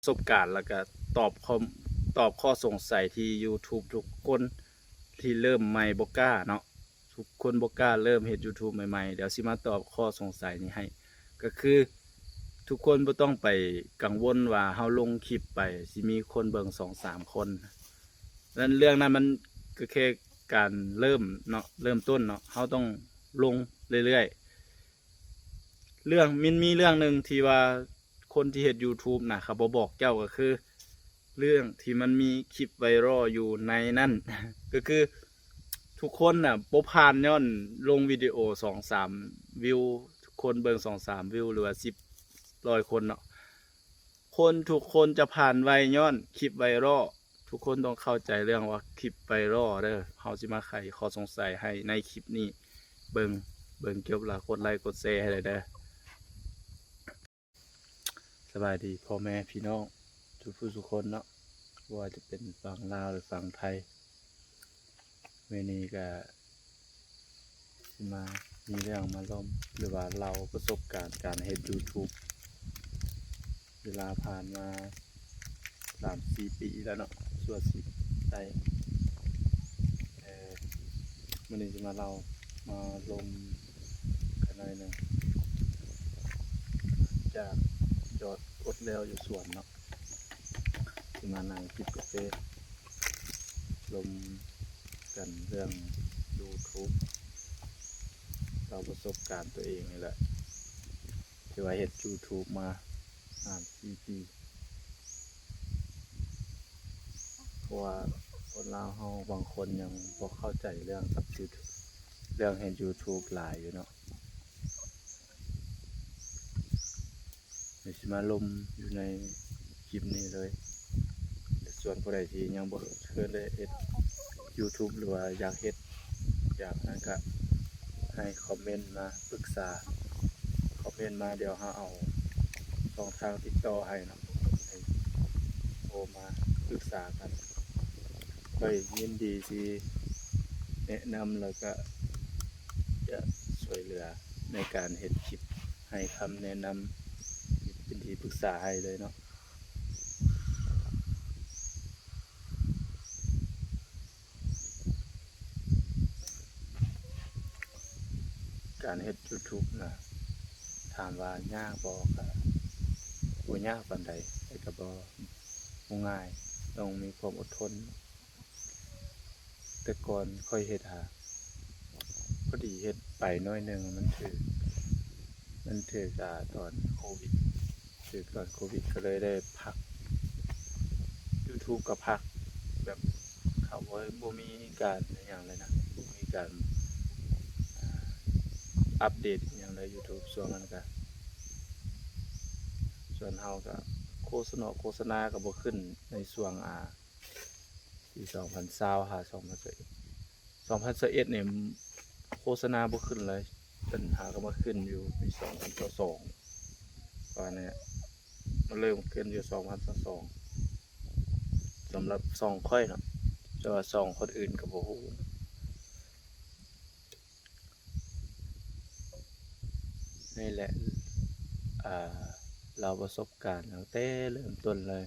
ປະສົບການ ແລ້ວກະຕອບຂໍ້ ຕອບຂໍ້ສົງໄສທີ່ YouTube ທຸກຄົນທີ່ເລີ່ມໃໝ່ບໍ່ກ້າເນາະ. ທຸກຄົນບໍ່ກ້າເລີ່ມເຮັດ YouTube ໃໝ່ໆ. ດຽວຊິມາຕອບຂໍ້ສົງໄສນີ້ໃຫ້ ກໍຄືທຸກຄົນບໍ່ຕ້ອງໄປກັງວົນວ່າເຮົາລົງຄລິບໄປຊິມີຄົນເບິ່ງສອງສາມຄົນ. ນັ້ນເລື່ອງນັ້ນມັນກໍແຄ່ການເລີ່ມເນາະ ເລີ່ມຕົ້ນເນາະ ເຮົາຕ້ອງລົງເລື້ອຍໆ. ເລື່ອງ ມັນມີເລື່ອງໜຶ່ງທີ່ວ່າຄົນທີ່ເຮັດ YouTube ນະ ເຂົາບໍ່ບອກເຈົ້າ ກໍຄືເລື່ອງທີ່ມັນມີຄລິບໄວຣັລຢູ່ໃນນັ້ນ ກໍຄືທຸກຄົນນະບໍ່ຜ່ານຍ້ອນລົງວິດີໂອສອງສາມວິວ ຄົນເບິ່ງສອງສາມວິວ ຫຼືວ່າສິບ ຮ້ອຍຄົນເນາະ. ຄົນທຸກຄົນຈະຜ່ານໄວຍ້ອນຄລິບໄວຣັລ. ທຸກຄົນຕ້ອງເຂົ້າໃຈເລື່ອງວ່າຄລິບໄວຣັລເດີ. ເຮົາຊິມາໄຂຂໍ້ສົງໄສໃຫ້ໃນຄລິບນີ້. ເບິ່ງ ເບິ່ງຈົບແລ້ວກົດໄລກົດແຊໃຫ້ແດ່ເດີ. ສະບາຍດີພໍ່ແມ່ພີ່ນ້ອງທຸກຜູ້ທຸກຄົນເນາະ ບໍ່ວ່າຈະເປັນຝັ່ງລາວ ຫຼື ຝັ່ງໄທ. ມື້ນີ້ກະຊິມາມີເລື່ອງມາລົມ ຫຼືວ່າເລົ່າປະສົບການການເຮັດ YouTube ເວລາຜ່ານມາສາມສີ່ປີແລ້ວເນາະ ຊົ່ວຊິໄດ້ ເອີ ມື້ນີ້ຊິມາເລົ່າ ມາລົມກັນໜ້ອຍໜຶ່ງ ຈາກຈອດລົດແລ້ວຢູ່ສວນເນາະ. ຊິມານັ່ງຈິບກາເຟ ລົມກັນເລື່ອງ YouTube ເລົ່າປະສົບການຕົວເອງນີ້ແຫຼະ ທີ່ວ່າເຮັດ YouTube ມາສາມສີ່ປີ ເພາະວ່າຄົນລາວເຮົາບາງຄົນຍັງບໍ່ເຂົ້າໃຈເລື່ອງກັບ YouTube ເລື່ອງເຮັດ YouTube ຫຼາຍຢູ່ເນາະ. ດຽວຊິມາລົມຢູ່ໃນຄລິບນີ້ເລີຍ. ສ່ວນຜູ້ໃດທີ່ຍັງບໍ່ເຄີຍໄດ້ເຮັດ YouTube ຫຼືວ່າຢາກເຮັດ ຢາກນັ້ນກະໃຫ້ຄອມເມັນມາປຶກສາ ຄອມເມັນມາ ດຽວເຮົາເອົາຊ່ອງທາງຕິດຕໍ່ໃຫ້ເນາະ ໃຫ້ໂທມາປຶກສາກັນ. ຂ້ອຍຍິນດີທີ່ແນະນຳ ແລ້ວກະຈະຊ່ວຍເຫຼືອໃນການເຮັດຄລິບ ໃຫ້ຄຳແນະນຳ ເປັນທີ່ປຶກສາໃຫ້ເລີຍເນາະ. ການເຮັດ YouTube ນະ ຖາມວ່າຍາກບໍ່? ກະບໍ່ຍາກປານໃດ ແຕ່ກະບໍ່ ບໍ່ງ່າຍ ຕ້ອງມີຄວາມອົດທົນ. ແຕ່ກ່ອນຂ້ອຍເຮັດຫາ ພໍດີເຮັດໄປໜ້ອຍໜຶ່ງ ມັນຖືກ ມັນຖືກ ອາ ຕອນໂຄວິດ ຖືກຕອນໂຄວິດ ກໍເລີຍໄດ້ພັກ YouTube ກໍພັກ ແບບເຂົາບໍ່ ບໍ່ມີການອີ່ຫຍັງເລີຍນະ ບໍ່ມີການ ອາ ອັບເດດອີ່ຫຍັງເລີຍ YouTube ຊ່ວງນັ້ນກະ ສ່ວນເຮົາກະໂຄສະນາ ໂຄສະນາກໍບໍ່ຂຶ້ນໃນຊ່ວງ ອາ ປີສອງພັນຊາວຫາສອງພັນຊາວເອັດ ສອງພັນຊາວເອັດນີ້ໂຄສະນາບໍ່ຂຶ້ນເລີຍ ຈົນຫາກໍມາຂຶ້ນຢູ່ປີສອງພັນຊາວສອງ ປະມານນີ້ ມາເລີ່ມຂຶ້ນຢູ່ສອງພັນຊາວສອງ ສຳລັບຊ່ອງຂ້ອຍເນາະ ແຕ່ວ່າຊ່ອງຄົນອື່ນກໍບໍ່ຮູ້. ນີ້ແຫຼະ ອາ ເລົ່າປະສົບການຕັ້ງແຕ່ເລີ່ມຕົ້ນເລີຍ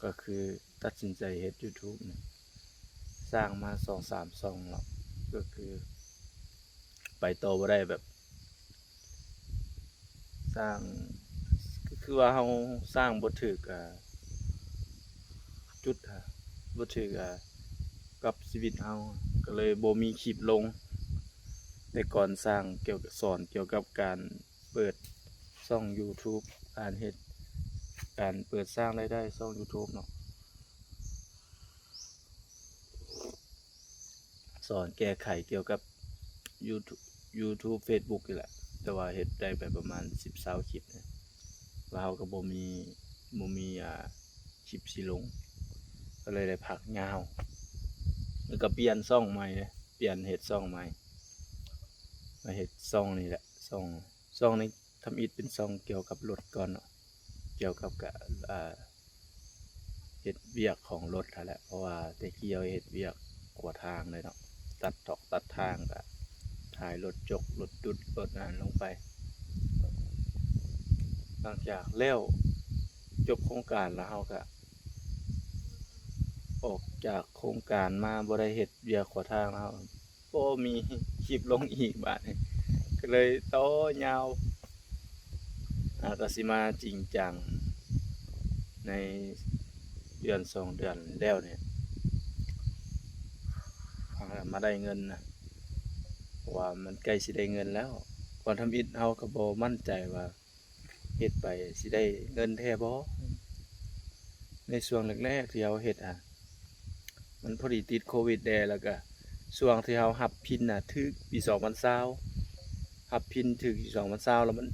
ກໍຄືຕັດສິນໃຈເຮັດ YouTube ນີ້ ສ້າງມາສອງສາມຊ່ອງເນາະ ກໍຄືໄປຕໍ່ບໍ່ໄດ້ ແບບສ້າງ ກໍຄືວ່າເຮົາສ້າງບໍ່ຖືກ ອາ ຈຸດ ອາ ບໍ່ຖືກ ອາ ກັບຊີວິດເຮົາ ກໍເລີຍບໍ່ມີຄລິບລົງ. ແຕ່ກ່ອນສ້າງກ່ຽວ ສອນກ່ຽວກັບການເປີດຊ່ອງ YouTube ການເຮັດ ການເປີດສ້າງລາຍໄດ້ຊ່ອງ YouTube ເນາະ ສອນແກ້ໄຂກ່ຽວກັບ YouTube YouTube Facebook ນີ້ແຫຼະ ແຕ່ວ່າເຮັດໄດ້ໄປປະມານສິບ ຊາວຄລິບນີ້ ແລ້ວເຮົາກໍບໍ່ມີ ບໍ່ມີ ອາ ຄລິບຊິລົງ ກໍເລີຍໄດ້ພັກຍາວ ແລ້ວກໍປ່ຽນຊ່ອງໃໝ່ເດ້ ປ່ຽນເຮັດຊ່ອງໃໝ່ ມາເຮັດຊ່ອງນີ້ແຫຼະ ຊ່ອງ ຊ່ອງນີ້ທຳອິດເປັນຊ່ອງກ່ຽວກັບລົດກ່ອນເນາະ ກ່ຽວກັບກະ ອາ ເຮັດວຽກຂອງລົດຫັ້ນແຫຼະ ເພາະວ່າແຕ່ກີ້ເຮົາເຮັດວຽກຂົວທາງເລີຍເນາະ ຕັດຕອກຕັດທາງ ກະຖ່າຍລົດຈົກ ລົດດຸດ ລົດອັນນັ້ນລົງໄປ. ຫຼັງຈາກແລ້ວ ຈົບໂຄງການແລ້ວ ເຮົາກະອອກຈາກໂຄງການມາ ບໍ່ໄດ້ເຮັດວຽກຂົວທາງແລ້ວ ບໍ່ມີຄລິບລົງອີກບາດນີ້ ກໍເລີຍຕໍ່ຍາວ ອາ ກໍຊິມາຈິງຈັງໃນເດືອນສອງເດືອນແລ້ວນີ້ ຫາມາໄດ້ເງິນນະ ເພາະວ່າມັນໃກ້ຊິໄດ້ເງິນແລ້ວ ເພາະທຳອິດເຮົາກໍບໍ່ໝັ້ນໃຈວ່າ ເຮັດໄປຊິໄດ້ເງິນແທ້ບໍ່? ໃນຊ່ວງແລກໆທີ່ເຮົາເຮັດຫັ້ນ ມັນພໍດີຕິດໂຄວິດແດ່ ແລ້ວກະຊ່ວງທີ່ເຮົາຮັບພິນນະ ຖືກປີສອງພັນຊາວ ຮັບພິນຖືກປີສອງພັນຊາວ ແລ້ວມັນ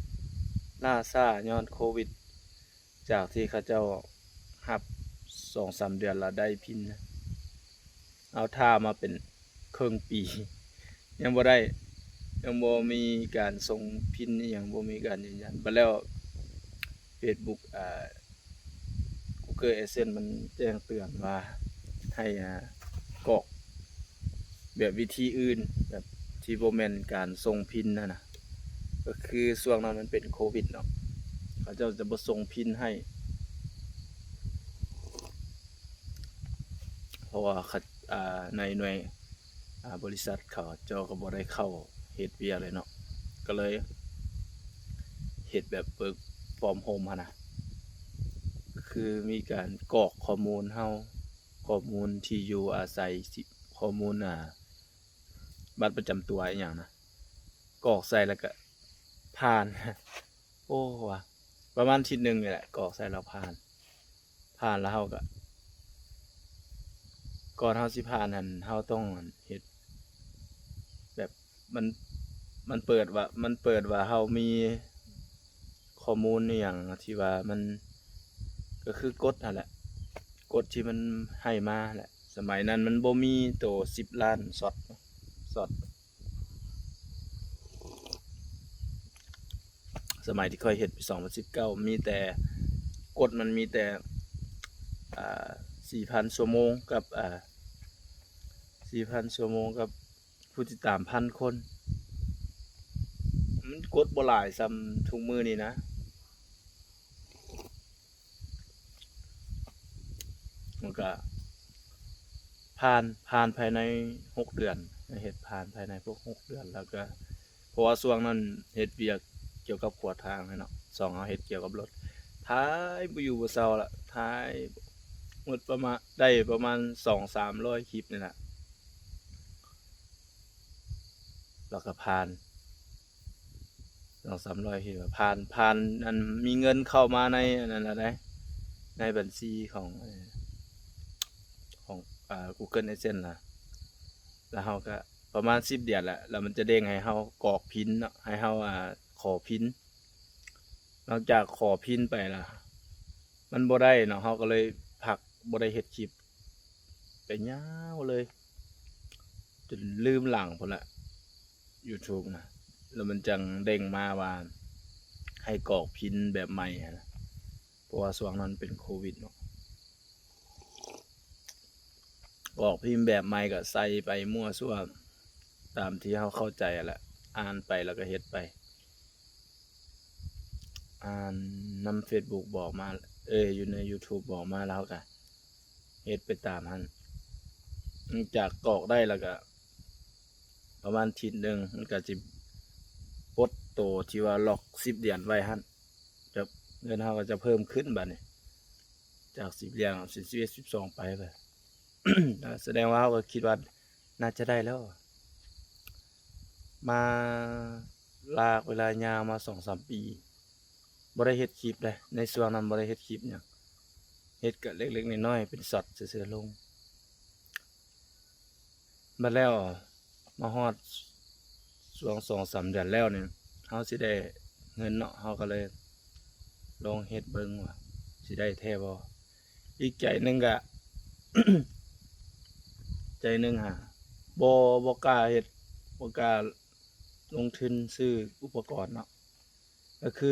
ລ່າຊ້າຍ້ອນໂຄວິດ ຈາກທີ່ເຂົາເຈົ້າຮັບສອງສາມເດືອນແລ້ວໄດ້ພິນນະ ເຮົາຖ້າມາເປັນເຄິ່ງປີ ຍັງບໍ່ໄດ້ ຍັງບໍ່ມີການສົ່ງພິນອີ່ຫຍັງ ບໍ່ມີການຢືນຢັນ ບັດແລ້ວເຟສບຸກ ອາ ກູເກີແອັດເຊັນ ມັນແຈ້ງເຕືອນວ່າໃຫ້ ອາ ກອກແບບວິທີອື່ນ ແບບທີ່ບໍ່ແມ່ນການສົ່ງພິນຫັ້ນນະ ກໍຄືຊ່ວງນັ້ນມັນເປັນໂຄວິດເນາະ ເຂົາເຈົ້າຈະບໍ່ສົ່ງພິນໃຫ້ ເພາະວ່າ ອາ ໃນໜ່ວຍ ອາ ບໍລິສັດເຂົາເຈົ້າກໍບໍ່ໄດ້ເຂົ້າເຮັດວຽກເລີຍເນາະ ກໍເລີຍເຮັດແບບ work from home ຫັ້ນນະ ກໍຄືມີການກອກຂໍ້ມູນເຮົາ ຂໍ້ມູນທີ່ຢູ່ອາໄສ ຂໍ້ມູນ ອາ ບັດປະຈຳຕົວອີ່ຫຍັງນະ ກອກໃສ່ແລ້ວກະຜ່ານ ໂອ້ ວ່າປະມານທິດໜຶ່ງນີ້ແຫຼະ ກອກໃສ່ແລ້ວຜ່ານ ຜ່ານແລ້ວເຮົາກະ ກ່ອນເຮົາຊິຜ່ານຫັ້ນ ເຮົາຕ້ອງເຮັດແບບ ມັນ ມັນເປີດວ່າ ມັນເປີດວ່າເຮົາມີຂໍ້ມູນອີ່ຫຍັງທີ່ວ່າມັນ ກໍຄືກົດຫັ້ນແຫຼະ ກົດທີ່ມັນໃຫ້ມາແຫຼະ ສະໄໝນັ້ນມັນບໍ່ມີໂຕສິບລ້ານຊັອດ ຊັອດ ສະໄໝທີ່ຂ້ອຍເຮັດປີສອງພັນສິບເກົ້າ ມີແຕ່ ກົດມັນມີແຕ່ ອາ ສີ່ພັນຊົ່ວໂມງກັບ ອາ ສີ່ພັນຊົ່ວໂມງກັບຜູ້ຕິດຕາມພັນຄົນ ມັນກົດບໍ່ຫຼາຍສ່ຳທຸກມື້ນີ້ນະ. ມັນກະຜ່ານ ຜ່ານພາຍໃນຫົກເດືອນ ເຮັດຜ່ານພາຍໃນພວກຫົກເດືອນ ແລ້ວກະ ເພາະວ່າຊ່ວງນັ້ນເຮັດວຽກກ່ຽວກັບຂົວທາງເນາະ ຊ່ອງເຮົາເຮັດກ່ຽວກັບລົດ ຖ່າຍບໍ່ຢູ່ບໍ່ເຊົາລະ ຖ່າຍໝົດປະມານ ໄດ້ປະມານສອງສາມຮ້ອຍຄລິບນີ້ລະ ແລ້ວກະຜ່ານ ສອງສາມຮ້ອຍທີ່ວ່າຜ່ານ ຜ່ານ ອັນ ມີເງິນເຂົ້າມາໃນອັນນັ້ນລະເດ້ ໃນບັນຊີຂອງ ຂອງ ອາ Google AdSense ລະ ແລ້ວເຮົາກະປະມານສິບດຽນລະ ແລ້ວມັນຈະເດ້ງໃຫ້ເຮົາກອກພິນເນາະ ໃຫ້ເຮົາ ອາ ຂໍພິນ ຫຼັງຈາກຂໍພິນໄປລະ ມັນບໍ່ໄດ້ເນາະ ເຮົາກໍເລີຍພັກ ບໍ່ໄດ້ເຮັດຄລິບ ໄປຍາວເລີຍ ຈົນລືມຫຼັງພຸ້ນລະ YouTube ນະ ແລ້ວມັນຈັ່ງເດ້ງມາວ່າໃຫ້ກອກພິນແບບໃໝ່ຫັ້ນນະ ເພາະວ່າຊ່ວງນັ້ນເປັນໂຄວິດເນາະ ກອກພິນແບບໃໝ່ກໍໃສ່ໄປມົ້ວສ່ວ ຕາມທີ່ເຮົາເຂົ້າໃຈຫັ້ນແຫຼະ ອ່ານໄປແລ້ວກໍເຮັດໄປ ອ່ານນຳ Facebook ບອກມາ ເອີ ຢູ່ໃນ YouTube ບອກມາ ແລ້ວເຮົາກະເຮັດໄປຕາມຫັ້ນ ຫຼັງຈາກກອກໄດ້ແລ້ວກະປະມານທິດໜຶ່ງ ມັນກະຊິປົດໂຕທີ່ວ່າລັອກສິບຫຼຽນໄວ້ຫັ້ນ ຈະ ເງິນເຮົາກໍຈະເພີ່ມຂຶ້ນບາດນີ້ ຈາກສິບຫຼຽນເປັນສິບເອັດ ສິບສອງໄປ ສະແດງວ່າເຮົາກໍຄິດວ່າໜ້າຈະໄດ້ແລ້ວ ມາລາກເວລາຍາວມາສອງສາມປີ ບໍ່ໄດ້ເຮັດຄລິບເດ້ ໃນຊ່ວງນັ້ນບໍ່ໄດ້ເຮັດຄລິບຫຍັງ ເຮັດກະເລັກໆນ້ອຍໆ ເປັນຊັອດຊື່ໆລົງ ບັດແລ້ວມາຮອດຊ່ວງສອງສາມເດືອນແລ້ວນີ້ ເຮົາຊິໄດ້ເງິນເນາະ ເຮົາກໍເລີຍລອງເຮັດເບິ່ງວ່າຊິໄດ້ແທ້ບໍ່ ອີກໃຈໜຶ່ງກະ ໃຈໜຶ່ງຫາ ບໍ່ ບໍ່ກ້າເຮັດ ບໍ່ກ້າລົງທຶນຊື້ອຸປະກອນເນາະ ກໍຄື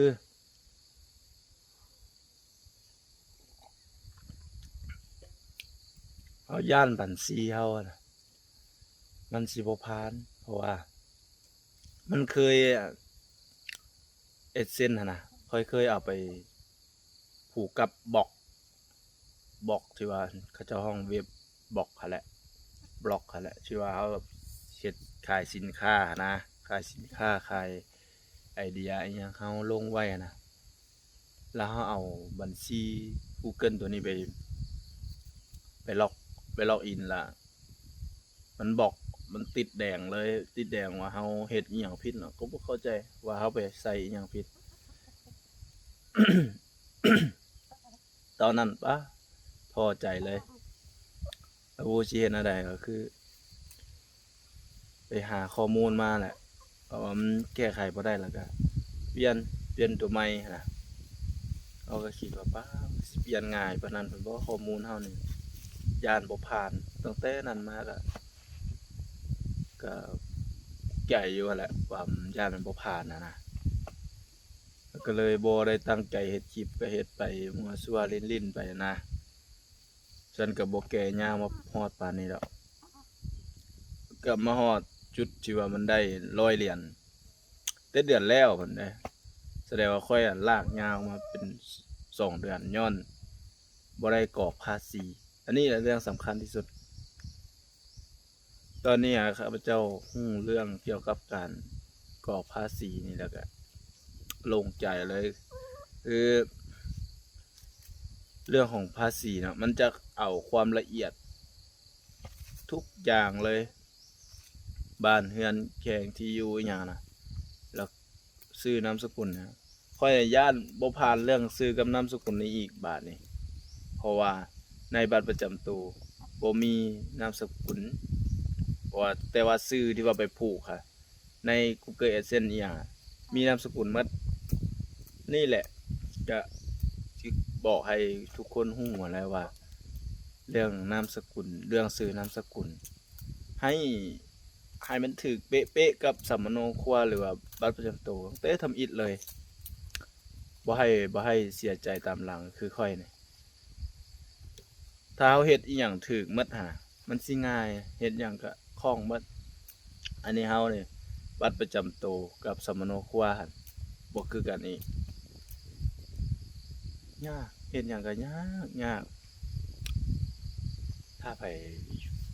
ເຮົາຢ້ານບັນຊີເຮົາຫັ້ນນະ ມັນຊິບໍ່ຜ່ານ ເພາະວ່າມັນເຄີຍ AdSense ຫັ້ນນະ ຂ້ອຍເຄີຍເອົາໄປໂພ ຜູ້ກັບບລັອກ ບລັອກທີ່ວ່າເຂົາເຈົ້າຮ້ອງເວັບບລັອກຫັ້ນແຫຼະ ບລັອກຫັ້ນແຫຼະ ທີ່ວ່າເຮົາເຮັດຂາຍສິນຄ້າຫັ້ນນະ ຂາຍສິນຄ້າ ຂາຍໄອເດຍອີ່ຫຍັງເຮົາລົງໄວ້ຫັ້ນນະ ແລ້ວເຮົາເອົາບັນຊີ Google ຕົວນີ້ໄປ ໄປລັອກ ໄປລັອກອິນ ລະ ມັນບລັອກ ມັນຕິດແດງເລີຍ ຕິດແດງວ່າເຮົາເຮັດອີ່ຫຍັງຜິດເນາະ ກໍບໍ່ເຂົ້າໃຈວ່າເຮົາໄປໃສ່ອີ່ຫຍັງຜິດ. ຕອນນັ້ນປະ ທໍ້ໃຈເລີຍ ບໍ່ຮູ້ຊິເຮັດແນວໃດ ກໍຄືໄປຫາຂໍ້ມູນມາແຫຼະ ເພາະວ່າມັນແກ້ໄຂບໍ່ໄດ້ ແລ້ວກໍປ່ຽນ ປ່ຽນຕົວໃໝ່ຫັ້ນນະ. ເຮົາກໍຄິດວ່າ ປ້າ ມັນຊິປ່ຽນງ່າຍປານນັ້ນພຸ້ນບໍ ຂໍ້ມູນເຮົານີ້ ຢ້ານບໍ່ຜ່ານ. ຕັ້ງແຕ່ນັ້ນມາກໍ ກໍໃຈຢູ່ຫັ້ນແຫຼະວ່າຢ້ານມັນບໍ່ຜ່ານຫັ້ນນະ ກໍເລີຍບໍ່ໄດ້ຕັ້ງໃຈເຮັດຄລິບ ກໍເຮັດໄປມົ້ວຊົ່ວຫຼິ້ນໆໄປນະ. ຊັ້ນກໍບໍ່ແກ່ຍາວມາຮອດປານນີ້ດອກ ກໍມາຮອດຈຸດທີ່ວ່າມັນໄດ້ຮ້ອຍຫຼຽນ ແຕ່ເດືອນແລ້ວພຸ້ນເດ້. ສະແດງວ່າຂ້ອຍລາກຍາວມາເປັນສອງເດືອນ ຍ້ອນບໍ່ໄດ້ກອກພາສີ. ອັນນີ້ແຫຼະເລື່ອງສຳຄັນທີ່ສຸດ. ຕອນນີ້ຂ້າພະເຈົ້າຮູ້ເລື່ອງກ່ຽວກັບການກອກພາສີນີ້ແລ້ວກະໂລ່ງໃຈເລີຍ ຄືເລື່ອງຂອງພາສີເນາະ ມັນຈະເອົາຄວາມລະອຽດທຸກຢ່າງເລີຍ ບ້ານເຮືອນແຂວງທີ່ຢູ່ອີ່ຫຍັງນະ ແລ້ວ ຊື່ນາມສະກຸນນະ ຂ້ອຍຢ້ານບໍ່ຜ່ານເລື່ອງຊື່ກັບນາມສະກຸນນີ້ອີກບາດນີ້ ເພາະວ່າໃນບັດປະຈຳໂຕບໍ່ມີນາມສະກຸນ ເພາະວ່າ ແຕ່ວ່າຊື່ທີ່ວ່າໄປຜູກຫະ ໃນ Google AdSense ອີ່ຫຍັງ ມີນາມສະກຸນໝົດ. ນີ້ແຫຼະ ກະຊິບອກໃຫ້ທຸກຄົນຮູ້ຫັ້ນແຫຼະວ່າ ເລື່ອງນາມສະກຸນ ເລື່ອງຊື່ນາມສະກຸນ ໃຫ້ ໃຫ້ມັນຖືກເປະໆກັບສຳມະໂນຄົວ ຫຼືວ່າບັດປະຈຳໂຕ ຕັ້ງແຕ່ທຳອິດເລີຍ ບໍ່ໃຫ້ ບໍ່ໃຫ້ເສຍໃຈຕາມຫຼັງຄືຂ້ອຍນີ້. ຖ້າເຮົາເຮັດອີ່ຫຍັງຖືກໝົດຫັ້ນນະ ມັນຊິງ່າຍ ເຮັດຫຍັງກະຄ່ອງໝົດ. ອັນນີ້ເຮົານີ້ ບັດປະຈຳໂຕກັບສຳມະໂນຄົວຫັ້ນ ບໍ່ຄືກັນອີກ. ຍາກ ເຮັດຫຍັງກໍຍາກ ຍາກ. ຖ້າໃຜ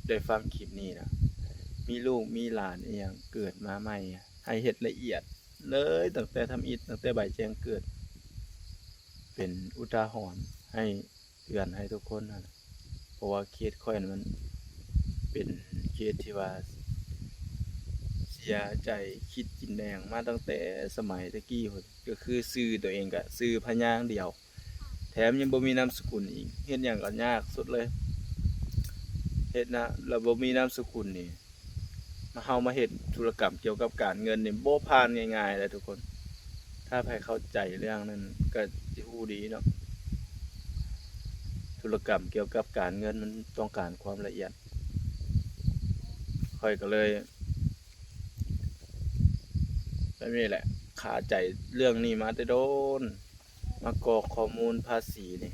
ໄດ້ຟັງຄລິບນີ້ນະ ມີລູກມີຫຼານອີ່ຫຍັງເກີດມາໃໝ່ ໃຫ້ເຮັດລະອຽດເລີຍ ຕັ້ງແຕ່ທຳອິດ ຕັ້ງແຕ່ໃບແຈ້ງເກີດ ເປັນອຸທາຫອນໃຫ້ ເຕືອນໃຫ້ທຸກຄົນຫັ້ນ ເພາະວ່າເຄສຂ້ອຍມັນເປັນເຄສທີ່ວ່າເສຍໃຈຄິດກິນແດງມາຕັ້ງແຕ່ສະໄໝແຕ່ກີ້ພຸ້ນ ກໍຄືຊື່ຕົວເອງກະຊື່ພະຍາງດຽວ ແຖມຍັງບໍ່ມີນາມສະກຸນອີກ ເຮັດຫຍັງກໍຍາກສຸດເລີຍ ເຮັດນະ ແລ້ວບໍ່ມີນາມສະກຸນນີ້ ມາ ເຮົາມາເຮັດທຸລະກຳກ່ຽວກັບການເງິນນີ້ບໍ່ຜ່ານງ່າຍໆເດ້ທຸກຄົນ. ຖ້າໃຜເຂົ້າໃຈເລື່ອງນັ້ນກໍຊິຮູ້ດີເນາະ ທຸລະກຳກ່ຽວກັບການເງິນມັນຕ້ອງການຄວາມລະອຽດ. ຂ້ອຍກໍເລີຍ ແບບນີ້ແຫຼະ ຄາໃຈເລື່ອງນີ້ມາແຕ່ດົນ. ມາກອກຂໍ້ມູນພາສີນີ້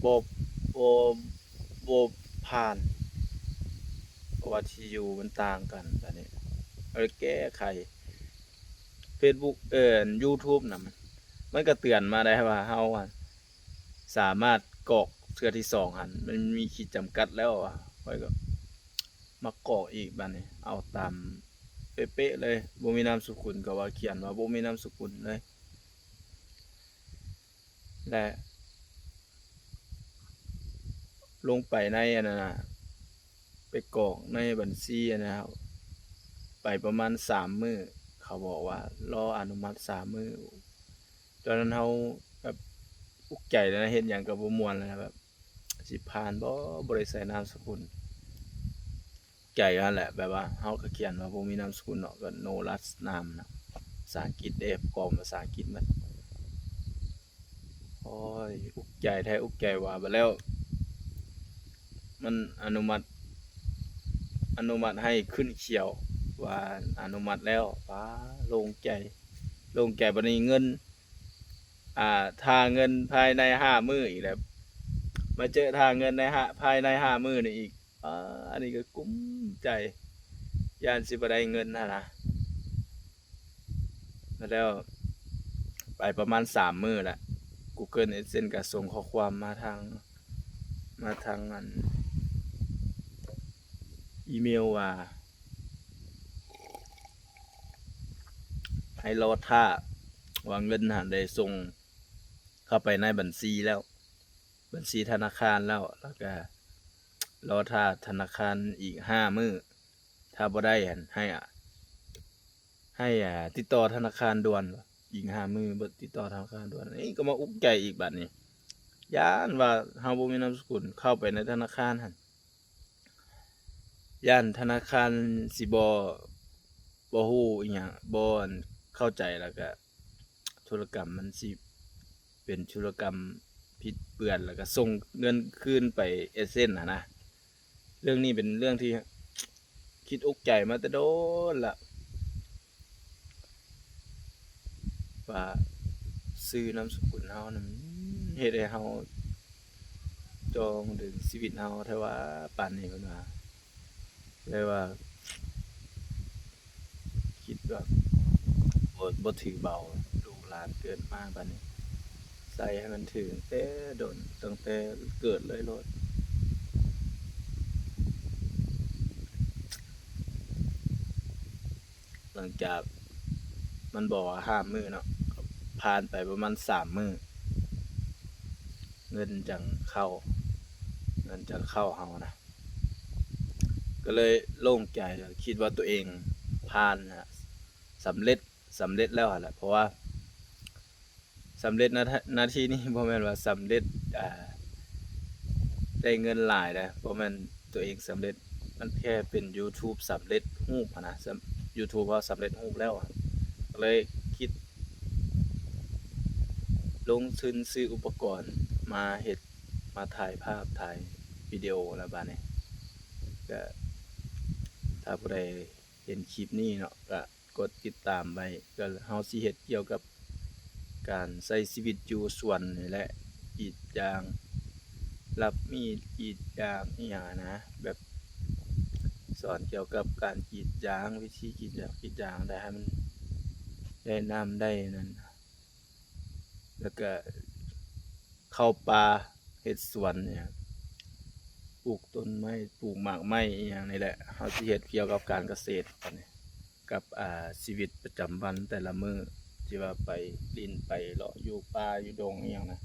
ບໍ່ ບໍ່ ບໍ່ຜ່ານ ເພາະວ່າທີ່ຢູ່ມັນຕ່າງກັນ. ບາດນີ້ເອົາແກ້ໄຂ Facebook ເອີ YouTube ນຳ ມັນກໍເຕືອນມາໄດ້ວ່າເຮົາ ສາມາດກອກເທື່ອທີສອງຫັ້ນ ມັນມີຂີດຈຳກັດແລ້ວວ່າ. ຂ້ອຍກໍມາກອກອີກ ບາດນີ້ເອົາຕາມເປະໆເລີຍ ບໍ່ມີນາມສະກຸນ ກໍວ່າຂຽນວ່າບໍ່ມີນາມສະກຸນເລີຍ ແລະ ລົງໄປໃນອັນນັ້ນນະ ໄປກອກໃນບັນຊີອັນນັ້ນ ໄປປະມານສາມມື້ ເຂົາບອກວ່າລໍອະນຸມັດສາມມື້. ຕອນນັ້ນເຮົາແບບອຸກໃຈແລ້ວນະ ເຮັດຫຍັງກໍບໍ່ມ່ວນແລ້ວນະ ແບບຊິຜ່ານບໍ່ ບໍ່ໄດ້ໃສ່ນາມສະກຸນ. ໃຈຫັ້ນແຫຼະ ແບບວ່າເຮົາກໍຂຽນວ່າບໍ່ມີນາມສະກຸນເນາະ ກໍ no last name ນະ ພາສາອັງກິດເດ້ ປອມພາສາອັງກິດໝົດ. ໂອ້ຍ ອຸກໃຈແທ້ອຸກໃຈວ່າ. ບາດແລ້ວມັນອະນຸມັດ ອະນຸມັດໃຫ້ຂຶ້ນຂຽວວ່າອະນຸມັດແລ້ວ. ປ້າ ໂລ່ງໃຈ ໂລ່ງໃຈ. ບາດນີ້ເງິນ ອ່າ ຖ້າເງິນພາຍໃນຫ້າມື້ອີກແລ້ວ ມາເຈີຖ້າເງິນໃນຫ້າ ພາຍໃນຫ້າມື້ນີ້ອີກ. ອາ ອັນນີ້ກໍກຸ້ມໃຈ ຢ້ານຊິບໍ່ໄດ້ເງິນຫັ້ນນະ. ແລ້ວໄປປະມານສາມມື້ແລ້ວ Google AdSense ກໍສົ່ງຂໍ້ຄວາມມາທາງ ມາທາງອັນອີເມວວ່າ ໃຫ້ລໍຖ້າ ວ່າເງິນຫັ້ນໄດ້ສົ່ງເຂົ້າໄປໃນບັນຊີແລ້ວ ບັນຊີທະນາຄານແລ້ວ ແລ້ວກະລໍຖ້າທະນາຄານອີກຫ້າມື້ ຖ້າບໍ່ໄດ້ຫັ້ນໃຫ້ ໃຫ້ ອາ ຕິດຕໍ່ທະນາຄານດ່ວນ ອີກຫ້າມື້ ບໍ່ຕິດຕໍ່ທະນາຄານດ່ວນ. ນີ້ກໍມາອຸກໃຈອີກບາດນີ້ ຢ້ານວ່າເຮົາບໍ່ມີນາມສະກຸນ ເຂົ້າໄປໃນທະນາຄານຫັ້ນ ຢ້ານທະນາຄານຊິບໍ່ ບໍ່ຮູ້ອີ່ຫຍັງ ບໍ່ ອັນ ເຂົ້າໃຈ ແລ້ວກະທຸລະກຳມັນຊິເປັນທຸລະກຳຜິດເປື້ອນ ແລ້ວກະສົ່ງເງິນຄືນໄປ AdSense ຫັ້ນນະ. ເລື່ອງນີ້ເປັນເລື່ອງທີ່ຄິດອຸກໃຈມາແຕ່ດົນລະ ວ່າຊື່ນາມສະກຸນເຮົານັ້ນ ເຮັດໃຫ້ເຮົາຈອງດຶງຊີວິດເຮົາແທ້ວ່າ ປານນີ້ ເພິ່ນວ່າ. ເລີຍວ່າຄິດວ່າ ບໍ່ ບໍ່ຖືເບົາ ລູກຫຼານເກີດມາບາດນີ້ ໃສ່ໃຫ້ມັນຖືຕັ້ງແຕ່ດົນ ຕັ້ງແຕ່ເກີດເລີຍໂລດ. ຫຼັງຈາກມັນບອກວ່າຫ້າມື້ເນາະ ກໍຜ່ານໄປປະມານສາມມື້ ເງິນຈັ່ງເຂົ້າ ເງິນຈັ່ງເຂົ້າເຮົານະ ກໍເລີຍໂລ່ງໃຈ ແລ້ວຄິດວ່າຕົວເອງຜ່ານນະ ສຳເລັດ ສຳເລັດແລ້ວຫັ້ນແຫຼະ ເພາະວ່າ ສຳເລັດນະ ນາທີນີ້ບໍ່ແມ່ນວ່າສຳເລັດ ອ່າ ໄດ້ເງິນຫຼາຍເດ້ ບໍ່ແມ່ນຕົວເອງສຳເລັດ ມັນແຄ່ເປັນ YouTube ສຳເລັດຮູບຫັ້ນນະ ສຳ YouTube ເຮົາສຳເລັດຮູບແລ້ວ ກໍເລີຍຄິດລົງທຶນຊື້ອຸປະກອນມາເຮັດ ມາຖ່າຍພາບ ຖ່າຍວິດີໂອ ແລ້ວບາດນີ້ ກະ ຖ້າຜູ້ໃດເຫັນຄລິບນີ້ເນາະ ກະ ກົດຕິດຕາມໄວ້ ກໍເຮົາຊິເຮັດກ່ຽວກັບການໃຊ້ຊີວິດຢູ່ສວນນີ້ແຫຼະ ກຣີດຢາງ ລັບມີດ ກຣີດຢາງ ອີ່ຫຍັງຫັ້ນນະ ແບບສອນກ່ຽວກັບການກຣີດຢາງ ວິທີກຣີດຢາງ ກຣີດຢາງໄດ້ໃຫ້ມັນໄດ້ນ້ຳໄດ້ນັ້ນ ແລ້ວກະເຂົ້າປ່າ ເຮັດສວນນີ້ ປູກຕົ້ນໄມ້ ປູກໝາກໄມ້ ອີ່ຫຍັງນີ້ແຫຼະ ເຮົາຊິເຮັດກ່ຽວກັບການກະເສດ ກັບ ອ່າ ຊີວິດປະຈຳວັນແຕ່ລະມື້ ທີ່ວ່າໄປຫຼິ້ນໄປເລາະຢູ່ປ່າຢູ່ດົງອີ່ຫຍັງນະ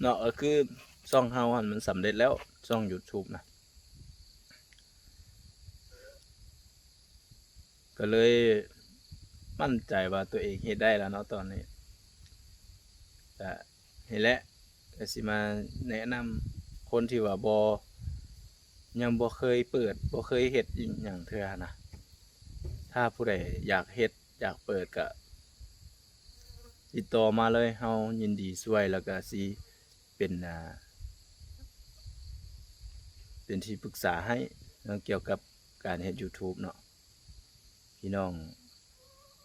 ເນາະ ກໍຄືຊ່ອງເຮົາຫັ້ນມັນສຳເລັດແລ້ວ ຊ່ອງ YouTube ນະ ກໍເລີຍໝັ້ນໃຈວ່າຕົວເອງເຮັດໄດ້ແລ້ວເນາະຕອນນີ້ ກະນີ້ແຫຼະ ກະຊິມາແນະນຳຄົນທີ່ວ່າບໍ່ ຍັງບໍ່ເຄີຍເປີດ ບໍ່ເຄີຍເຮັດອີ່ຫຍັງເທື່ອຫັ້ນນະ ຖ້າຜູ້ໃດຢາກເຮັດ ຢາກເປີດ ກະຕິດຕໍ່ມາເລີຍ ເຮົາຍິນດີຊ່ວຍ ແລ້ວກະຊິເປັນ ອ່າ ເປັນທີ່ປຶກສາໃຫ້ ເລື່ອງກ່ຽວກັບການເຮັດ YouTube ເນາະ. ພີ່ນ້ອງ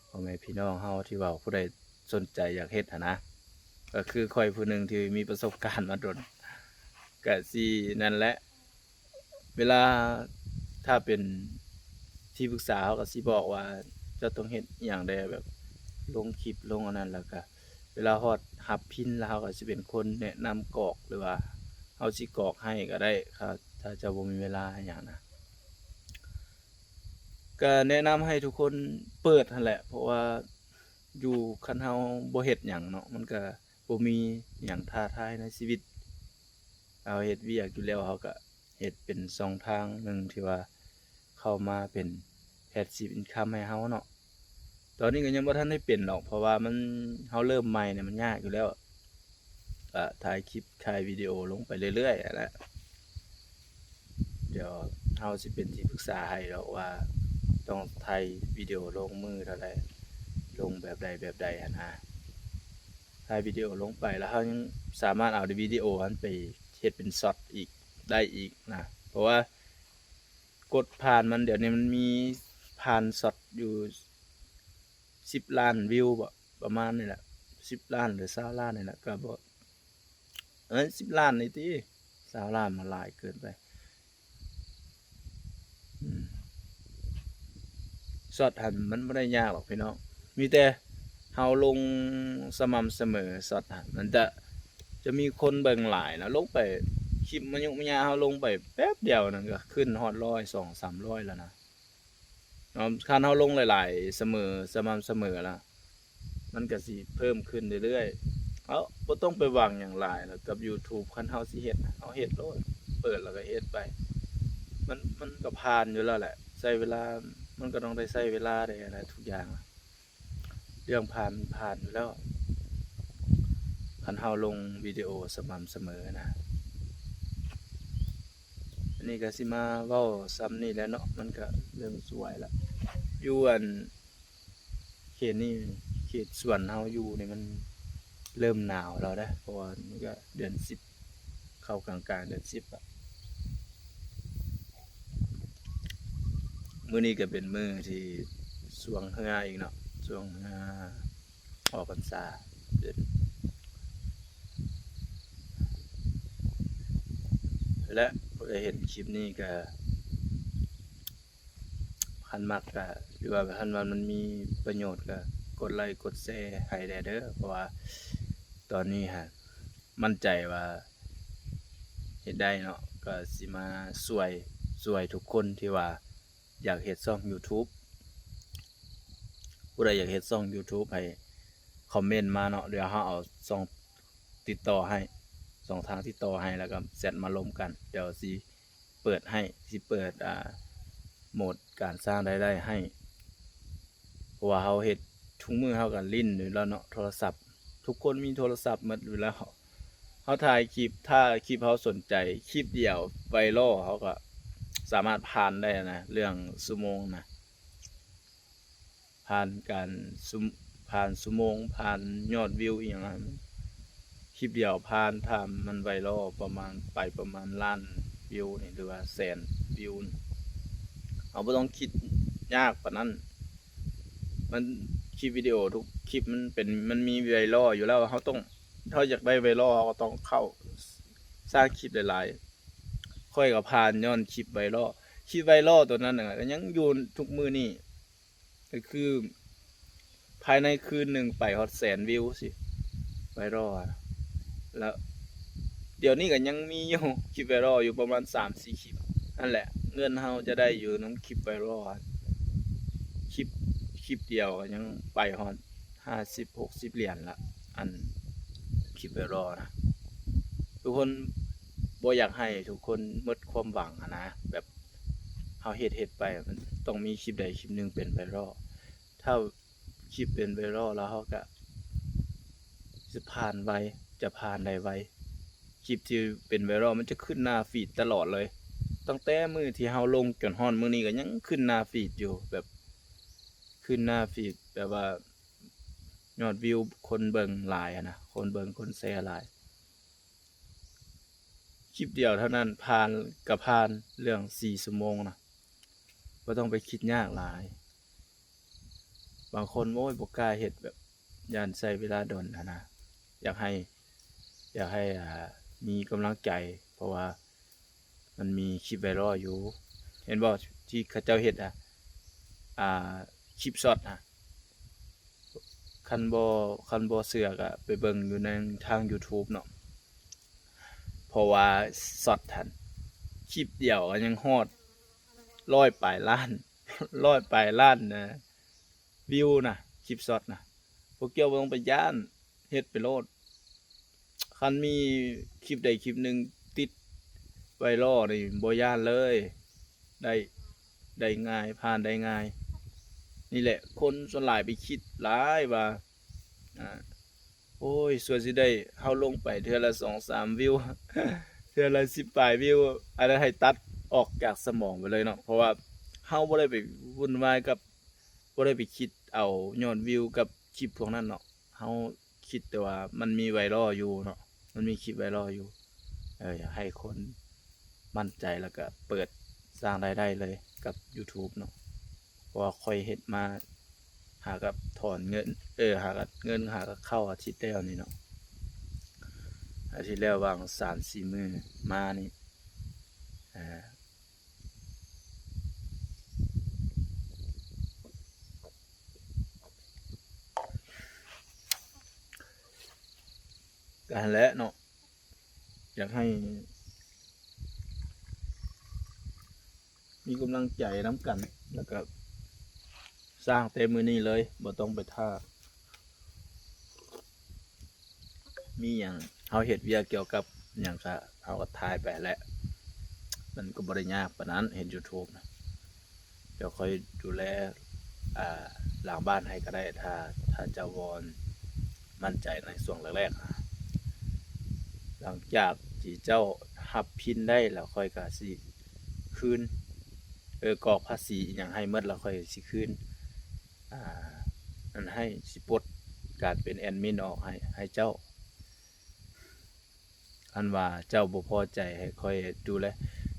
ພໍ່ແມ່ພີ່ນ້ອງເຮົາທີ່ວ່າຜູ້ໃດສົນໃຈຢາກເຮັດຫັ້ນນະ ກໍຄືຂ້ອຍຜູ້ໜຶ່ງທີ່ມີປະສົບການມາດົນ ກະຊິນັ້ນແຫຼະ ເວລາຖ້າເປັນທີ່ປຶກສາ ເຮົາກໍຊິບອກວ່າເຈົ້າຕ້ອງເຮັດອີ່ຫຍັງແດ່ ແບບລົງຄລິບລົງອັນນັ້ນ ແລ້ວກະເວລາຮອດຮັບພິນແລ້ວ ເຮົາກໍຊິເປັນຄົນແນະນຳກອກ ຫຼືວ່າເຮົາຊິກອກໃຫ້ກໍໄດ້ ຖ້າ ຖ້າເຈົ້າບໍ່ມີເວລາຫຍັງນະ. ກະແນະນຳໃຫ້ທຸກຄົນເປີດຫັ້ນແຫຼະ ເພາະວ່າຢູ່ ຄັນເຮົາບໍ່ເຮັດຫຍັງເນາະ ມັນກະບໍ່ມີຫຍັງທ້າທາຍໃນຊີວິດ ເຮົາເຮັດວຽກຢູ່ແລ້ວ ເຮົາກະເຮັດເປັນຊ່ອງທາງໜຶ່ງທີ່ວ່າເຂົ້າມາເປັນ passive income ໃຫ້ເຮົາເນາະ. ຕອນນີ້ກໍຍັງບໍ່ທັນໄດ້ເປັນດອກ ເພາະວ່າມັນ ເຮົາເລີ່ມໃໝ່ນີ້ມັນຍາກຢູ່ແລ້ວ ກະຖ່າຍຄລິບຖ່າຍວິດີໂອລົງໄປເລື້ອຍໆຫັ້ນແຫຼະ. ດຽວເຮົາຊິເປັນທີ່ປຶກສາໃຫ້ດອກວ່າຕ້ອງຖ່າຍວິດີໂອລົງມື້ເທົ່າໃດ ລົງແບບໃດແບບໃດຫັ້ນນະ. ຖ່າຍວິດີໂອລົງໄປ ແລ້ວເຮົາຍັງສາມາດເອົາວິດີໂອຫັ້ນໄປເຮັດເປັນຊັອດອີກ ໄດ້ອີກນະ ເພາະວ່າກົດຜ່ານມັນ ດຽວນີ້ມັນມີຜ່ານຊັອດຢູ່ສິບລ້ານວິວບໍ ປະມານນີ້ແຫຼະ ສິບລ້ານ ຫຼື ຊາວລ້ານນີ້ແຫຼະ ກໍບໍ່ ເອີຍ ສິບລ້ານນີ້ຕິ ຊາວລ້ານມັນຫຼາຍເກີນໄປ. ອືມ ຊັອດຫັ້ນມັນບໍ່ໄດ້ຍາກດອກພີ່ນ້ອງ ມີແຕ່ ເຮົາລົງສະໝ່ຳສະເໝີ ຊັອດຫັ້ນ ມັນຈະ ຈະມີຄົນເບິ່ງຫຼາຍ ແລ້ວລົງໄປ ຄລິບມາຍຸມະຍາ ເຮົາລົງໄປແປັບດຽວນັ້ນກໍຂຶ້ນຮອດຮ້ອຍ ສອງ ສາມຮ້ອຍແລ້ວນະ. ເນາະ ຄັນເຮົາລົງຫຼາຍໆ ສະເໝີ ສະໝ່ຳສະເໝີລະ ມັນກະຊິເພີ່ມຂຶ້ນເລື້ອຍໆ. ເຮົາບໍ່ຕ້ອງໄປຫວັງຫຍັງຫຼາຍລະກັບ YouTube ຄັນເຮົາຊິເຮັດ ເຮົາເຮັດໂລດ ເປີດລະກະເຮັດໄປ ມັນ ມັນກະຜ່ານຢູ່ແລ້ວແຫຼະ. ໃຊ້ເວລາ ມັນກະຕ້ອງໄດ້ໃຊ້ເວລາເດ້ ທຸກຢ່າງ ເລື່ອງຜ່ານມັນຜ່ານຢູ່ແລ້ວ ຄັນເຮົາລົງວິດີໂອສະໝ່ຳສະເໝີນະ. ອັນນີ້ກະຊິມາເວົ້າສ່ຳນີ້ແຫຼະເນາະ ມັນກະເລີ່ມສວຍລະ ຢູ່ອັນ ເຂດນີ້ ເຂດສວນເຮົາຢູ່ນີ້ ມັນເລີ່ມໜາວແລ້ວເດ້ ເພາະວ່າມັນກະເດືອນສິບ ເຂົ້າກາງໆເດືອນສິບລະ. ມື້ນີ້ກະເປັນມື້ທີ່ຊ່ວງເຮືອອີກເນາະ ຊ່ວງເຮືອອອກພັນສາ ແລະ ຜູ້ໃດເຫັນຄລິບນີ້ກະ ຄັນມັກກະ ຫຼືວ່າຄັນວ່າມັນມີປະໂຫຍດກະກົດໄລ້ກົດແຊໃຫ້ແດ່ເດີ ເພາະວ່າຕອນນີ້ຫັ້ນໝັ້ນໃຈວ່າເຮັດໄດ້ເນາະ ກະຊິມາຊ່ວຍ ຊ່ວຍທຸກຄົນທີ່ວ່າຢາກເຮັດຊ່ອງ YouTube. ຜູ້ໃດຢາກເຮັດຊ່ອງ YouTube ໃຫ້ຄອມເມັນມາເນາະ ດຽວເຮົາເອົາຊ່ອງຕິດຕໍ່ໃຫ້ ຊ່ອງທາງຕິດຕໍ່ໃຫ້ ແລ້ວກະແຊັດມາລົມກັນ ດຽວຊິ ເປີດໃຫ້ ຊິເປີດ ອ່າ ໂໝດການສ້າງລາຍໄດ້ໃຫ້ ເພາະວ່າເຮົາເຮັດ ທຸກມື້ເຮົາກະຫຼິ້ນຢູ່ແລ້ວເນາະ ໂທລະສັບ ທຸກຄົນມີໂທລະສັບໝົດຢູ່ແລ້ວ. ເຮົາ ເຮົາຖ່າຍຄລິບ ຖ້າຄລິບເຮົາສົນໃຈ ຄລິບດຽວໄວຣອລ ເຮົາກະສາມາດຜ່ານໄດ້ນະ ເລື່ອງຊົ່ວໂມງນະ. ຜ່ານການຊຸມ ຜ່ານຊົ່ວໂມງ ຜ່ານຍອດວິວອີ່ຫຍັງຫັ້ນ ຄລິບດຽວຜ່ານ ຖ້າມັນໄວຣອລປະມານ ໄປປະມານລ້ານວິວນີ້ ຫຼືວ່າແສນວິວນີ້ ເຮົາບໍ່ຕ້ອງຄິດຍາກປານນັ້ນ. ມັນ ຄລິບວິດີໂອທຸກຄລິບມັນເປັນ ມັນມີໄວຣອລຢູ່ແລ້ວ ເຮົາຕ້ອງ ເຮົາຢາກໄດ້ໄວຣອລ ເຮົາກໍຕ້ອງເຂົ້າສ້າງຄລິບຫຼາຍໆ. ຂ້ອຍກໍຜ່ານຍ້ອນຄລິບໄວຣອລ ຄລິບໄວຣອລໂຕນັ້ນນະ ກໍຍັງຢູ່ທຸກມື້ນີ້ ກໍຄືພາຍໃນຄືນໜຶ່ງໄປຮອດແສນວິວຊີ້ ໄວຣອລ ແລ້ວດຽວນີ້ກໍຍັງມີຢູ່ ຄລິບໄວຣອລຢູ່ປະມານສາມສີ່ຄລິບ ຫັ້ນແຫຼະ ເງິນເຮົາຈະໄດ້ຢູ່ນຳຄລິບໄວຣອລ ຄລິບ ຄລິບດຽວກໍຍັງໄປຮອດຫ້າສິບຫົກສິບຫຼຽນລະ ອັນຄລິບໄວຣອລນະ. ທຸກຄົນ ບໍ່ຢາກໃຫ້ທຸກຄົນໝົດຄວາມຫວັງຫັ້ນນະ ແບບ ເຮົາເຮັດ ເຮັດໄປ ມັນຕ້ອງມີຄລິບໃດຄລິບໜຶ່ງເປັນໄວຣອລ ຖ້າຄລິບເປັນໄວຣອລແລ້ວ ເຮົາກະຈະຜ່ານໄວ ຈະຜ່ານໄດ້ໄວ ຄລິບທີ່ເປັນໄວຣອລມັນຈະຂຶ້ນໜ້າຟີດຕະຫຼອດເລີຍ ຕັ້ງແຕ່ມື້ທີ່ເຮົາລົງຈົນຮອດມື້ນີ້ກໍຍັງຂຶ້ນໜ້າຟີດຢູ່ ແບບ ຂຶ້ນໜ້າຟີດ ແບບວ່າຍອດວິວ ຄົນເບິ່ງຫຼາຍຫັ້ນນະ ຄົນເບິ່ງຄົນແຊຫຼາຍ. ຄລິບດຽວເທົ່ານັ້ນ ຜ່ານກະຜ່ານ ເລື່ອງສີ່ຊົ່ວໂມງນະ ບໍ່ຕ້ອງໄປຄິດຍາກຫຼາຍ. ບາງຄົນ ໂອ້ຍ ບໍ່ກ້າເຮັດ ແບບ ຢ້ານໃຊ້ເວລາດົນຫັ້ນນະ ຢາກໃຫ້ ຢາກໃຫ້ ອ່າ ມີກຳລັງໃຈ ເພາະວ່າມັນມີຄລິບໄວຣອລຢູ່ ເຫັນບໍ່ ທີ່ເຂົາເຈົ້າເຮັດ ອ່າ ອ່າ ຄລິບຊັອດນະ. ຄັນບໍ່ ຄັນບໍ່ເຊື່ອກະໄປເບິ່ງຢູ່ໃນທາງ YouTube ເນາະ ເພາະວ່າຊັອດຫັ້ນ ຄລິບດຽວກໍຍັງຮອດຮ້ອຍປາຍລ້ານ ຮ້ອຍປາຍລ້ານນະ ວິວນະ ຄລິບຊັອດນະ. ພວກເຈົ້າບໍ່ຕ້ອງໄປຢ້ານ ເຮັດໄປໂລດ. ຄັນມີຄລິບໃດຄລິບໜຶ່ງຕິດໄວຣອລນີ້ ບໍ່ຢ້ານເລີຍ ໄດ້ ໄດ້ງ່າຍ ຜ່ານໄດ້ງ່າຍ. ນີ້ແຫຼະ ຄົນສ່ວນຫຼາຍໄປຄິດຫຼາຍວ່າ ອ່າ ໂອ້ຍ ສ່ວນຊິໄດ້ ເຮົາລົງໄປເທື່ອລະສອງສາມວິວ ເທື່ອລະສິບປາຍວິວ ອັນນັ້ນໃຫ້ຕັດອອກຈາກສະໝອງໄປເລີຍເນາະ ເພາະວ່າເຮົາບໍ່ໄດ້ໄປວຸ່ນວາຍກັບ ບໍ່ໄດ້ໄປຄິດເອົາຍອດວິວກັບຄລິບພວກນັ້ນເນາະ. ເຮົາຄິດແຕ່ວ່າມັນມີໄວຣອລຢູ່ເນາະ ມັນມີຄລິບໄວຣອລຢູ່ ເອີ ຢາກໃຫ້ຄົນໝັ້ນໃຈ ແລ້ວກະເປີດສ້າງລາຍໄດ້ເລີຍກັບ YouTube ເນາະ ເພາະວ່າຂ້ອຍເຮັດມາ ຫາກັບຖອນເງິນ ເອີ ຫາກັບເງິນ ຫາກັບເຂົ້າອາທິດແລ້ວນີ້ເນາະ ອາທິດແລ້ວຫວ່າງສາມສີ່ມື້ມານີ້ ເອີ ກະຫັ້ນແຫຼະເນາະ ຢາກໃຫ້ມີກຳລັງໃຈນຳກັນ ແລ້ວກະສ້າງແຕ່ມື້ນີ້ເລີຍ ບໍ່ຕ້ອງໄປຖ້າ. ມີຫຍັງ ເຮົາເຮັດວຽກກ່ຽວກັບຫຍັງກະ ເຮົາກະຖ່າຍໄປແຫຼະ ມັນກະບໍ່ໄດ້ຍາກປານນັ້ນ ເຮັດ YouTube ນະ. ດຽວຂ້ອຍດູແລ ອ່າ ຫຼັງບ້ານໃຫ້ກະໄດ້ ຖ້າ ຖ້າເຈົ້າບໍ່ໝັ້ນໃຈໃນຊ່ວງແລກໆ. ຫຼັງຈາກທີ່ເຈົ້າຮັບພິນໄດ້ແລ້ວ ຂ້ອຍກະຊິຄືນ ເອີ ກອກພາສີອີ່ຫຍັງໃຫ້ໝົດແລ້ວ ຂ້ອຍຊິຄືນ ອ່າ ອັນໃຫ້ ຊິປົດການເປັນແອດມິນອອກໃຫ້ ໃຫ້ເຈົ້າ. ອັນວ່າເຈົ້າບໍ່ພໍໃຈໃຫ້ຂ້ອຍດູແລ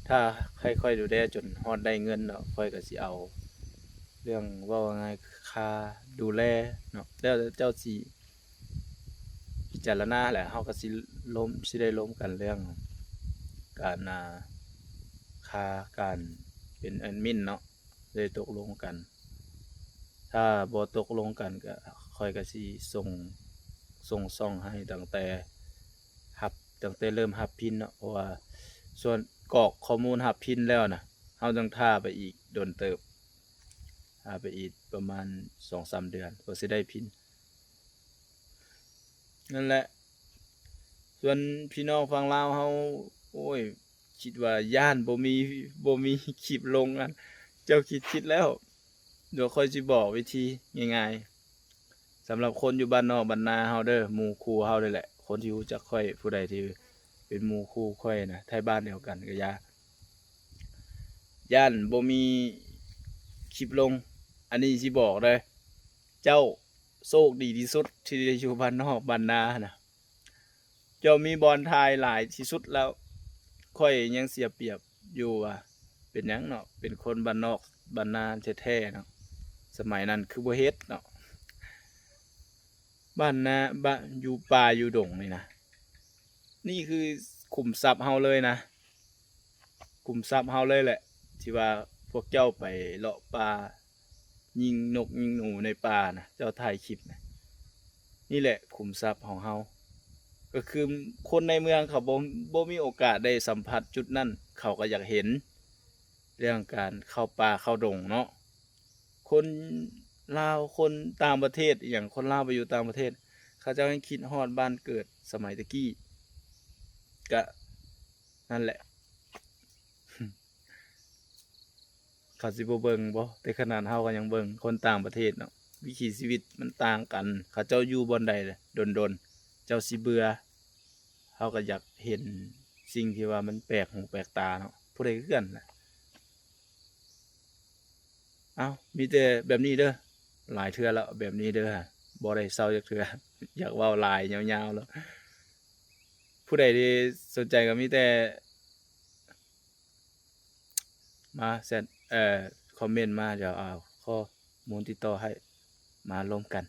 ຖ້າໃຫ້ຂ້ອຍດູແລຈົນຮອດໄດ້ເງິນເນາະ ຂ້ອຍກະຊິເອົາເລື່ອງ ເວົ້າງ່າຍໆ ຄ່າດູແລເນາະ ແລ້ວເຈົ້າຊິພິຈາລະນາແຫຼະ ເຮົາກະຊິລົມ ຊິໄດ້ລົມກັນເລື່ອງການ ອ່າ ຄ່າການເປັນແອດມິນເນາະ. ໄດ້ຕົກລົງກັນ ຖ້າບໍ່ຕົກລົງກັນກະ ຂ້ອຍກະຊິສົ່ງ ສົ່ງຊ່ອງໃຫ້ຕັ້ງແຕ່ຮັບ ຕັ້ງແຕ່ເລີ່ມຮັບພິນເນາະ ເພາະວ່າສ່ວນກອກຂໍ້ມູນຮັບພິນແລ້ວນະ ເຮົາຕ້ອງຖ້າໄປອີກດົນເຕີບ ຖ້າໄປອີກປະມານສອງສາມເດືອນ ກວ່າຊິໄດ້ພິນ. ນັ້ນແຫຼະ ສ່ວນພີ່ນ້ອງຝັ່ງລາວເຮົາ ໂອ້ຍ ຄິດວ່າຢ້ານບໍ່ມີ ບໍ່ມີຄລິບລົງ ອັນ ເຈົ້າຄິດຜິດແລ້ວ. ດຽວຂ້ອຍຊິບອກວິທີງ່າຍໆ ສຳລັບຄົນຢູ່ບ້ານນອກບ້ານນາເຮົາເດີ ໝູ່ຄູ່ເຮົານີ້ແຫຼະ ຄົນທີ່ຮູ້ຈັກຂ້ອຍ ຜູ້ໃດທີ່ເປັນໝູ່ຄູ່ຂ້ອຍນະ ໄທບ້ານດຽວກັນກະຢ່າ ຢ້ານບໍ່ມີຄລິບລົງ. ອັນນີ້ຊິບອກເດີ ເຈົ້າໂຊກດີທີ່ສຸດທີ່ໄດ້ຢູ່ບ້ານນອກບ້ານນາຫັ້ນນະ ເຈົ້າມີບ່ອນຖ່າຍຫຼາຍທີ່ສຸດແລ້ວ. ຂ້ອຍຍັງເສຍປຽບຢູ່ວ່າ ເປັນຫຍັງເນາະ ເປັນຄົນບ້ານນອກບ້ານນາແທ້ໆເນາະ ສະໄໝນັ້ນຄືບໍ່ເຮັດເນາະ ບ້ານນາ ບ້ານ ຢູ່ປ່າຢູ່ດົງນີ້ນະ. ນີ້ຄືຂຸມຊັບເຮົາເລີຍນະ ຂຸມຊັບເຮົາເລີຍແຫຼະ ທີ່ວ່າພວກເຈົ້າໄປເລາະປ່າ ຍິງນົກຍິງໜູໃນປ່ານະ ເຈົ້າຖ່າຍຄລິບນະ ນີ້ແຫຼະຂຸມຊັບຂອງເຮົາ. ກະຄືຄົນໃນເມືອງເຂົາບໍ່ ບໍ່ມີໂອກາດໄດ້ສຳຜັດຈຸດນັ້ນ ເຂົາກະຢາກເຫັນເລື່ອງການເຂົ້າປ່າເຂົ້າດົງເນາະ. ຄົນລາວ ຄົນຕ່າງປະເທດອີ່ຫຍັງ ຄົນລາວໄປຢູ່ຕ່າງປະເທດ ເຂົາເຈົ້າຍັງຄິດຮອດບ້ານເກີດສະໄໝແຕ່ກີ້ ກະນັ້ນແຫຼະ ເຂົາຊິບໍ່ເບິ່ງບໍ່? ແຕ່ຂະໜາດເຮົາກະຍັງເບິ່ງ ຄົນຕ່າງປະເທດເນາະ ວິຖີຊີວິດມັນຕ່າງກັນ ເຂົາເຈົ້າຢູ່ບ່ອນໃດດົນໆ ເຈົ້າຊິເບື່ອ ເຮົາກະຢາກເຫັນສິ່ງທີ່ວ່າມັນແປກຫູແປກຕາເນາະ ຜູ້ໃດຄືກັນນະ. ເອົ້າ ມີແຕ່ແບບນີ້ເດີ ຫຼາຍເທື່ອແລ້ວ ແບບນີ້ເດີ ບໍ່ໄດ້ເຊົາຈັກເທື່ອ ຢາກເວົ້າຫຼາຍຍາວໆແລ້ວ. ຜູ້ໃດທີ່ສົນໃຈກະມີແຕ່ມາແຊັດ ເອີ ຄອມເມັນມາ ດຽວເອົາຂໍ້ມູນຕິດຕໍ່ໃຫ້ ມາລົມກັນ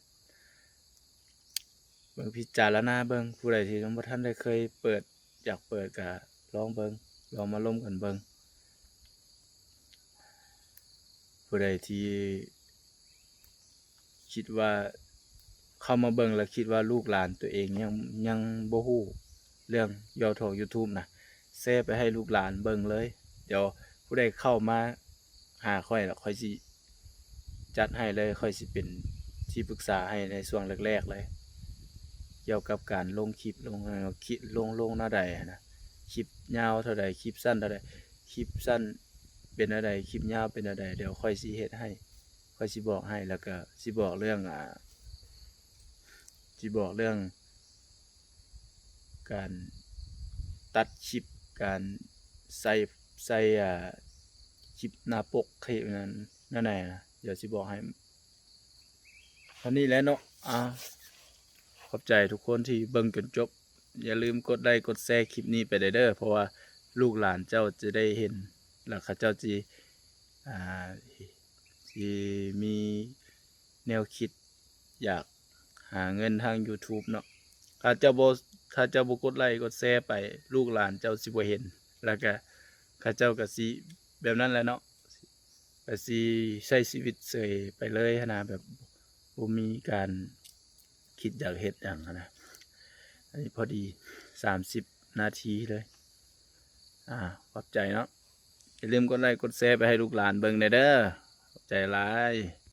ເບິ່ງ ພິຈາລະນາເບິ່ງ. ຜູ້ໃດທີ່ຍັງບໍ່ທັນໄດ້ເຄີຍເປີດ ຢາກເປີດກະລອງເບິ່ງ ລອງມາລົມກັນເບິ່ງ. ຜູ້ໃດທີ່ຄິດວ່າ ເຂົ້າມາເບິ່ງແລ້ວຄິດວ່າລູກຫຼານໂຕເອງຍັງ ຍັງບໍ່ຮູ້ເລື່ອງ Real Talk YouTube ນະ ແຊໄປໃຫ້ລູກຫຼານເບິ່ງເລີຍ. ດຽວຜູ້ໃດເຂົ້າມາຫາຂ້ອຍແລ້ວ ຂ້ອຍຊິຈັດໃຫ້ເລີຍ ຂ້ອຍຊິເປັນທີ່ປຶກສາໃຫ້ໃນຊ່ວງແລກໆເລີຍ ກ່ຽວກັບການລົງຄລິບ ລົງ ເອີ ຄລິບ ລົງ ລົງແນວໃດຫັ້ນນະ ຄລິບຍາວເທົ່າໃດ ຄລິບສັ້ນເທົ່າໃດ ຄລິບສັ້ນເປັນແນວໃດ ຄລິບຍາວເປັນແນວໃດ ດຽວຂ້ອຍຊິເຮັດໃຫ້ ຂ້ອຍຊິບອກໃຫ້ ແລ້ວກະຊິບອກເລື່ອງ ອ່າ ຊິບອກເລື່ອງການຕັດຄລິບ ການໃສ່ ໃສ່ ອ່າ ຄລິບໜ້າປົກ ຄລິບນັ້ນ ແນວໃດນະ ດຽວຊິບອກໃຫ້. ເທົ່ານີ້ແຫຼະເນາະ ອ່າ ຂອບໃຈທຸກຄົນທີ່ເບິ່ງຈົນຈົບ ຢ່າລືມກົດໄລ້ກົດແຊຄລິບນີ້ໄປເດີ ເພາະວ່າລູກຫຼານເຈົ້າຈະໄດ້ເຫັນ ແລ້ວເຂົາເຈົ້າຊິ ອ່າ ຊິມີແນວຄິດຢາກຫາເງິນທາງ YouTube ເນາະ. ຖ້າເຈົ້າບໍ່ ຖ້າເຈົ້າບໍ່ກົດໄລ້ກົດແຊໄປ ລູກຫຼານເຈົ້າຊິບໍ່ເຫັນ ແລ້ວກະເຂົາເຈົ້າກະຊິແບບນັ້ນແຫຼະເນາະ ກະຊິໃຊ້ຊີວິດເສີຍໄປເລີຍຫັ້ນນະ ແບບບໍ່ມີການຄິດຢາກເຮັດຫຍັງຫັ້ນນະ. ອັນນີ້ພໍດີສາມສິບນາທີເລີຍ. ອາ ຂອບໃຈເນາະ. ຢ່າລືມກົດໄລ້ກົດແຊໄປໃຫ້ລູກຫຼານເບິ່ງແດ່ເດີ. ຂອບໃຈຫຼາຍ.